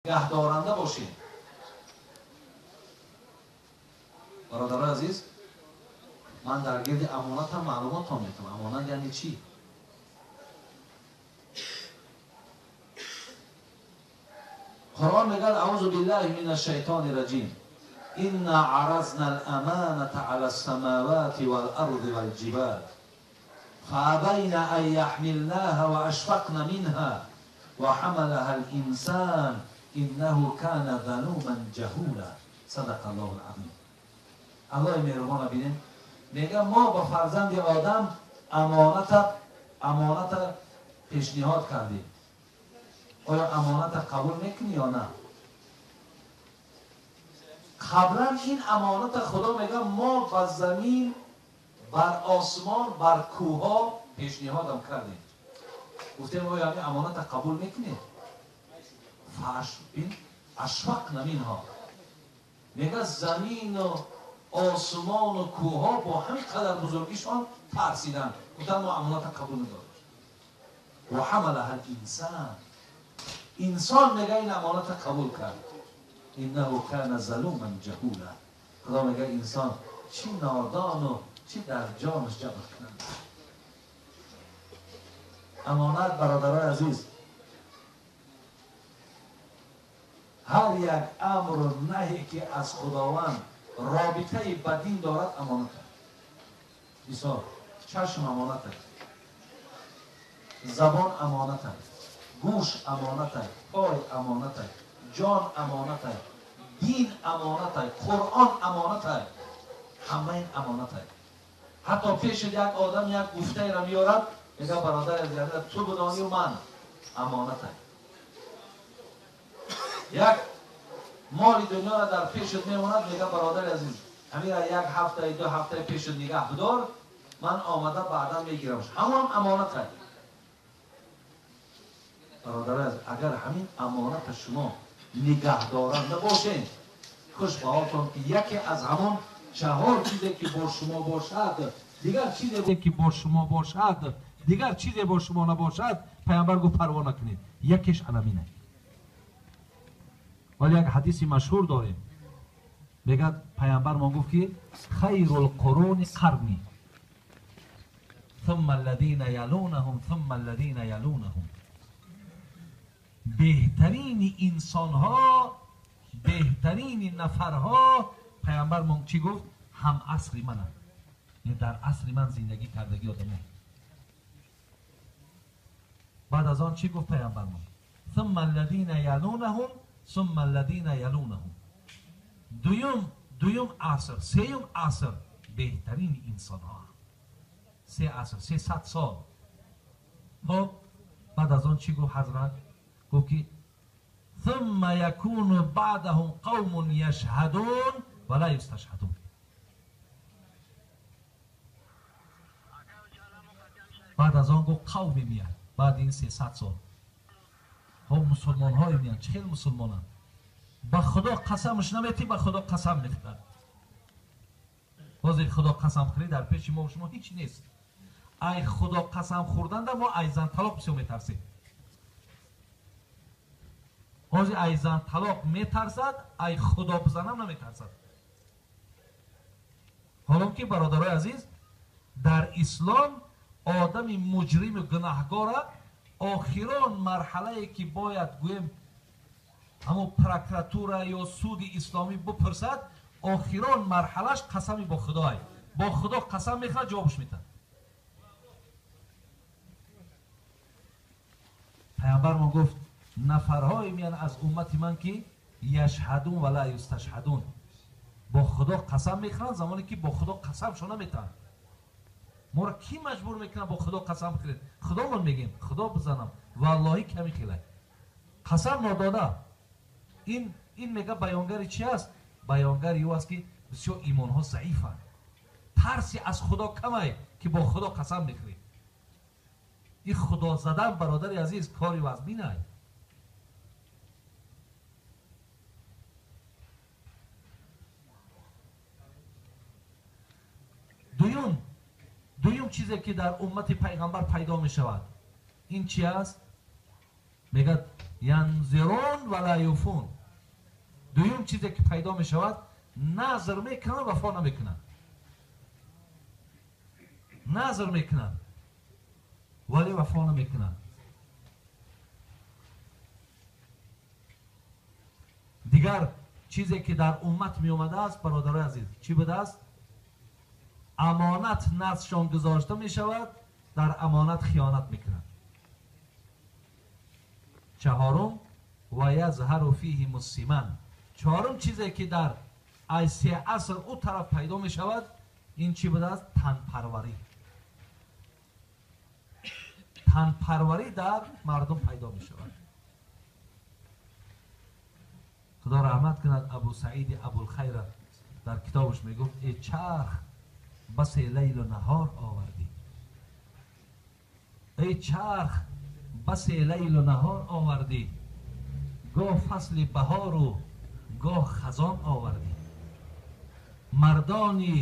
нигаҳдоранда бошем. Бародарои азиз, ман дар гирди амонатам маълумоттон метавам. Амонат яъне чӣ? Қуръон мегӯяд: аузу биллаҳи мина шайтони раҷим, инна аразна ал-аманата ала ас-самавати вал-арди вал-ҷибал фаабайна ан яҳмилнаҳа ва ашфақна минҳа ва ҳамалаҳа ал-инсан иннаҳу кана залуман ҷаҳула. Садақа Аллоҳу ал-азим. Аллоҳи меҳрубона бинем, мегӯяд мо ба фарзанди одам амоната пешниҳод кардем. Оё амоната қабул мекунӣ ё на? Қаблан ин амоната Худо мегӯяд мо ба замин, бар осмон, бар кӯҳҳо пешниҳодам кардем. Гуфтем оё ҳамин амоната қабул мекунед? Ашфақна минҳо. Мегӯяд замину осмону кӯҳҳо бо ҳамин қадар бузургишон тарсиданд. Гуфтанд мо амоната қабул надорем. Ва ҳамалаҳа л-инсан. Инсон мегӯяд ин амоната қабул кард. Иннаҳу кана залуман ҷаҳула. Худо мегӯяд инсон чӣ нодону чӣ дар ҷонаш ҷабр кунанд. Амонат, бародарои азиз, ҳар як амру наҳе ки аз Худованд робитаи ба дин дорад амонат аст. Мисол, чашм амонат аст, забон амонат аст, гӯш амонат аст, пой амонат аст, ҷон амонат аст, дин амонат аст, Қуръон амонат аст. Ҳама ин амонат аст. Ҳатто пеши як одам як гуфтаеро меорад, мегӯяд бародари азиз, ту бидонию ман амонат аст. Як моли дунёро дар пешат мемонад, мегӯяд бародари азиз, ҳамира як ҳафтаи ду ҳафтаи пешат нигаҳ бидор, ман омада баъдан мегирамш. Ҳамон амонат аст. Бародари азиз, агар ҳамин амоната шумо нигаҳдоранда бошед, хуш ба ҳолтон ки яке аз ҳамон чаҳор чизе ки бо шумо бошад, дигар чизе ки бо шумо бошад, дигар чизе бо шумо набошад, Паямбар гуфт парво накунед, якеш анамин аст. Вале як ҳадиси машҳур дорем, мегӯяд Паямбармон гуфт ки хайрул қуруни қарни ثم الذين يلونهم ثم الذين يلونهم. беҳтарини инсонҳо, беҳтарини нафарҳо, Паямбармон чӣ гуфт? Ҳам асри мананд, дар асри ман зиндагӣ кардагӣ одамо. Баъд аз он чӣ гуфт Паямбармон? ثم الذين يلونهم ثم الذين يلونهم. дуюм аср, сеюм аср беҳтарини инсонҳо. Се аср, 300 сол. Хоб, баъд аз он чӣ гуфт ҳазрат? Гуфт ки ثم يكون بعدهم قوم يشهدون ولا يستشهدون. баъд аз он гуфт қавме меяд баъди ин 300 сол. Хоб, мусулмонҳое меянд, чӣ хел мусулмонанд? Ба Худо қасамш наметӣ, ба Худо қасам мехӯрад. Ҳозир Худо қасам хӯрӣ дар пеши мо шумо ҳеҷ нест. Ай Худо қасам хӯрданда мо ай зан талоқ бисёр метарсем. Ҳозир ай зан талоқ метарсад, ай Худо бизанам наметарсад. Ҳолон ки бародарои азиз, дар ислом одами муҷриму гунаҳгора охирон марҳалае ки бояд гӯем ҳамон прокуратура ё суди исломӣ бипурсад, охирон марҳалаш қасами бо Худое. Бо Худо қасам мехӯрад, ҷавобш метад. Паямбармон гуфт нафарҳое меянд аз уммати ман ки яшҳадун ва ла юсташҳадун. Бо Худо қасам мехӯранд, замоне ки бо Худо қасамшо наметаҳанд. Моро кӣ маҷбур мекунад бо Худо қасам хӯред? Худомон мегӯем, Худо бизанам, валлоҳи ками хелай. Қасам нодода. Ин мега баёнгари чи аст? Баёнгари ӯ аст ки бисёр имонҳо заифанд. Тарси аз Худо камай ки бо Худо қасам мехӯрӣ. Ин Худо задан, бародари азиз, кори вазминай. Дуюм чизе ки дар уммати пайғамбар пайдо мешавад ин чи аст? Мегӯяд янзирун ва ла юфун. Дуюм чизе ки пайдо мешавад, назр мекунанд, вафо намекунанд. Назр мекунанд, вале вафо намекунанд. Дигар чизе ки дар уммат меомадааст, бародарои азиз, чӣ будааст? Амонат наздшон гузошта мешавад, дар амонат хиёнат мекунанд. Чаҳорум, ва язҳару фиҳим ассиман. Чаҳорум чизе ки дар ай се аср ӯ тараф пайдо мешавад, ин чӣ будааст? Танпарварӣ. Танпарварӣ дар мардум пайдо мешавад. Худо раҳмат кунад Абу Саиди Абулхайра дар китобаш мегуфт: эй чарх, басе лайлу наҳор овардӣ, эй чарх, басе лайлу наҳор овардӣ, гоҳ фасли баҳору гоҳ хазон овардӣ. Мардони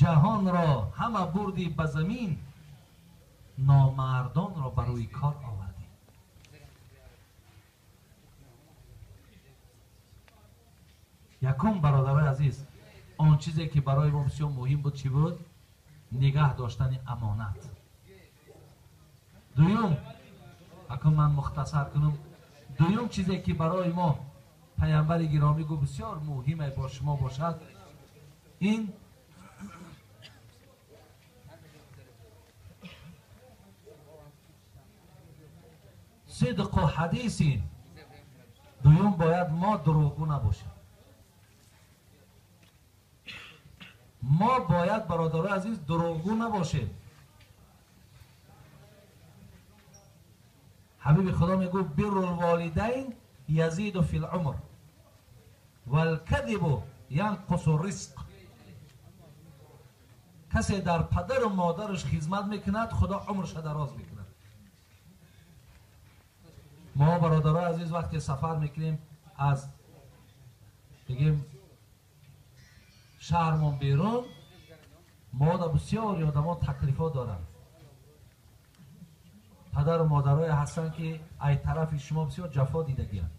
ҷаҳонро ҳама бурдӣ ба замин, номардонро ба рӯи кор овардӣ. Якум, бародарои азиз, он чизе ки барои мо бисёр муҳим буд, чӣ буд? Нигаҳ доштани амонат. Дуюм, акун ман мухтасар кунам, дуюм чизе ки барои мо паямбари гиромӣ гуфт бисёр муҳиме бо шумо бошад, ин сидқу ҳадисин. Дуюм, бояд мо дурӯғгӯ набошем. Мо бояд, бародарои азиз, дурӯғгӯ набошем. Ҳабиби Худо мегӯфт: биррул волидайн язиду фил умр валкадибу янқусу ризқ. Касе дар падару модараш хизмат мекунад, Худо умрша дароз мекунад. Мо, бародарои азиз, вақте сафар мекунем аз бигем шаҳрмон берун, мо да бисёри одамо таклифо доранд. Падару модарое ҳастанд ки ай тарафи шумо бисёр ҷафо дидагианд.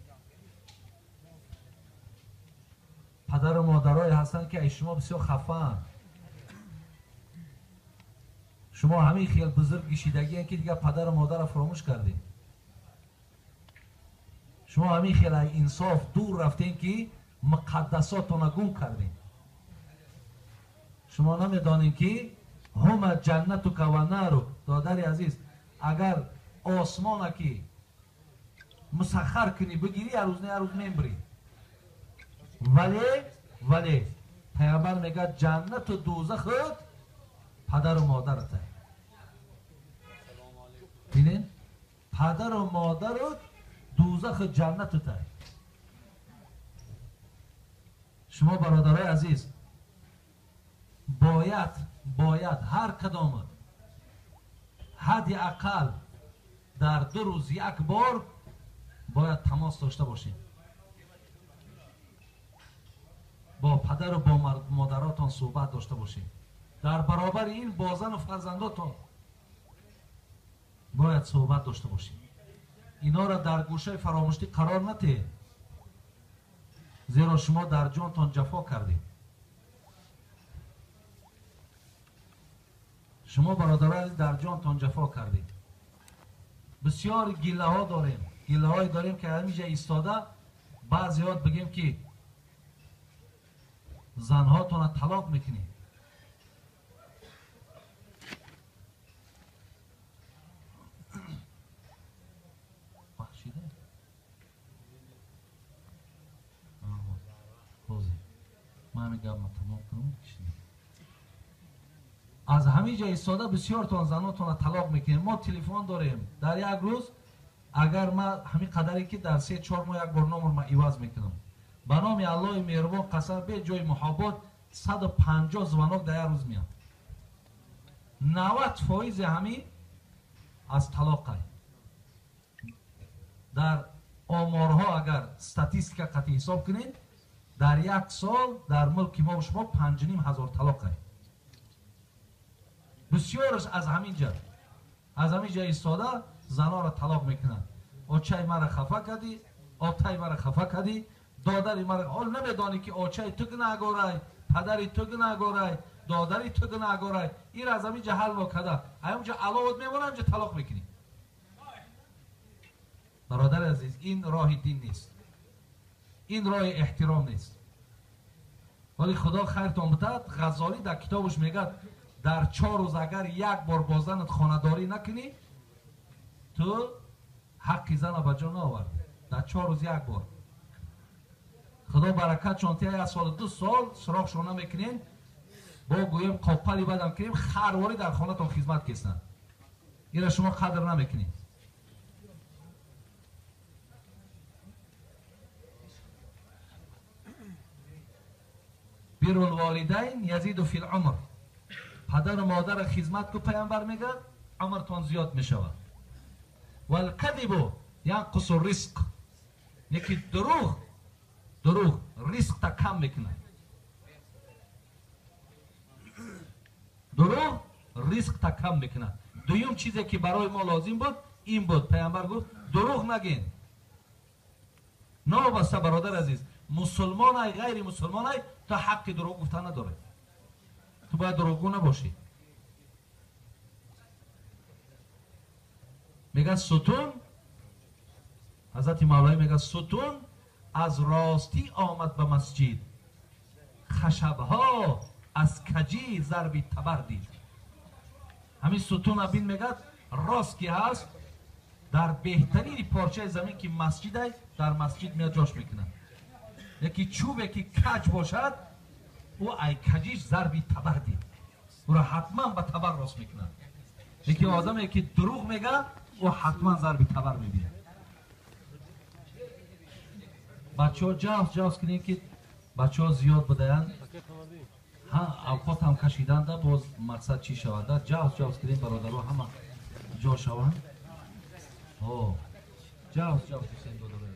Падару модарое ҳастанд ки ай шумо бисёр хафаанд. Шумо ҳамин хел бузург гишидагианд ки дигар падару модарро фаромӯш кардед. Шумо ҳамин хел ай инсоф дур рафтем ки муқаддасотона гум кардем. Шумо намедонед ки ҳума ҷаннатука ва нарук. Додари азиз, агар осмона ки мусаххар кунӣ, бигирӣ, ҳар рӯз не ҳар рӯз мембирӣ. Вале паямбар мегӯяд ҷаннату дӯзахат падару модарата. Бинед, падару модарат дӯзаху ҷаннатута. Шумо, бародарои азиз, бояд ҳар кадомат ҳадди ақал дар 2 рӯз як бор бояд тамос дошта бошем бо падару бо модаротон суҳбат дошта бошем. Дар баробари ин бо зану фарзандотон бояд суҳбат дошта бошем. Инора дар гӯшаи фаромӯштӣ қарор натиҳед, зеро шумо дар ҷонтон ҷафо кардед. Шумо, бародарон, дар ҷонтон ҷафо кардед. Бисёр гилаҳо дорем, гилаҳое дорем ки ҳаминҷа истода баъзеҳо бигем ки занҳотонро талоқ мекунед. Аз ҳамин ҷо истода бисёртон занотонро талоқ мекунем. Мо телефон дорем дар як рӯз, агар ман ҳамин қадаре ки дар 3-4 моҳ як бор номер ма иваз мекунам, ба номи Аллоҳи меҳрубон қасам, бе ҷои муҳобот 150 звонок дар як рӯз меяд. 90% ҳамин аз талоқай. Дар оморҳо агар статистика қатъи ҳисоб кунед, дар як сол дар мулки мо шумо 5,5 ҳазор талоқай. Бисёраш аз ҳамин ҷа истода занора талоқ мекунад. Очаи мара хафа кардӣ, отаи мара хафа кардӣ, додари мара. Ҳол намедонӣ ки очаи ту гунаҳгорай, падари ту гунаҳгорай, додари ту гунаҳгорай. Ира аз ҳамин ҷа ҳал вокада. Ҳаминҷа аловат мемонад, ҳаминҷа талоқ мекунӣ. Бародари азиз, ин роҳи дин нест, ин роҳи эҳтиром нест. Вале худо хайртон бидад, Ғазолӣ дар китобаш мегӯяд дар 4 рӯз агар як бор бо занат хонадорӣ накунӣ, ту ҳаққи зана ба ҷо наовардӣ. Дар 4 рӯз як бор. Худо баракатшон тия, 1 сол 2 сол суроғшон намекунем, бо гӯем қопали бадам кунем, харворӣ дар хонатон хизмат кесанд. Ира шумо қадр намекунед. Биррул волидайн язиду фил умр. Падару модарро хизмат ку, пайғамбар мегӯяд, умртон зиёд мешавад. Валкадибу янқусу ризқ. Неки дурӯғ ризқта кам мекунад. Дурӯғ ризқта кам мекунад. Дуюм чизе ки барои мо лозим буд ин буд. Пайғамбар гуфт дурӯғ нагин. Новобаста бародар азиз, мусулмонай ғайри мусулмонай, ту ҳаққи дурӯғ гуфта надорӣ. Ту бояд дурӯғгӯ набошӣ. Мегӯяд сутун, ҳазрати Мавлавӣ мегӯяд сутун аз ростӣ омад ба масҷид, хашабҳо аз каҷӣ зарби табар дид. Ҳамин сутуна бин, мегӯяд рост ки ҳаст, дар беҳтарини порчаи замин ки масҷидай, дар масҷид меяд ҷош мекунад. Яки чӯбе ки каҷ бошад, ӯ ай каҷиш зарби табар дид, ӯро ҳатман ба табар рост мекунад. Яки одаме ки дурӯғ мегӯяд, ӯ ҳатман зарби табар мебинад. Бачаҳо ҷавз кунед ки бачаҳо зиёд будаянд, ҳа авқот ҳам кашиданда, боз мақсад чӣ шавада? Ҷавз кунед бародаро, ҳама ҷо шаванд. Ҷавз ҳусейн додаро.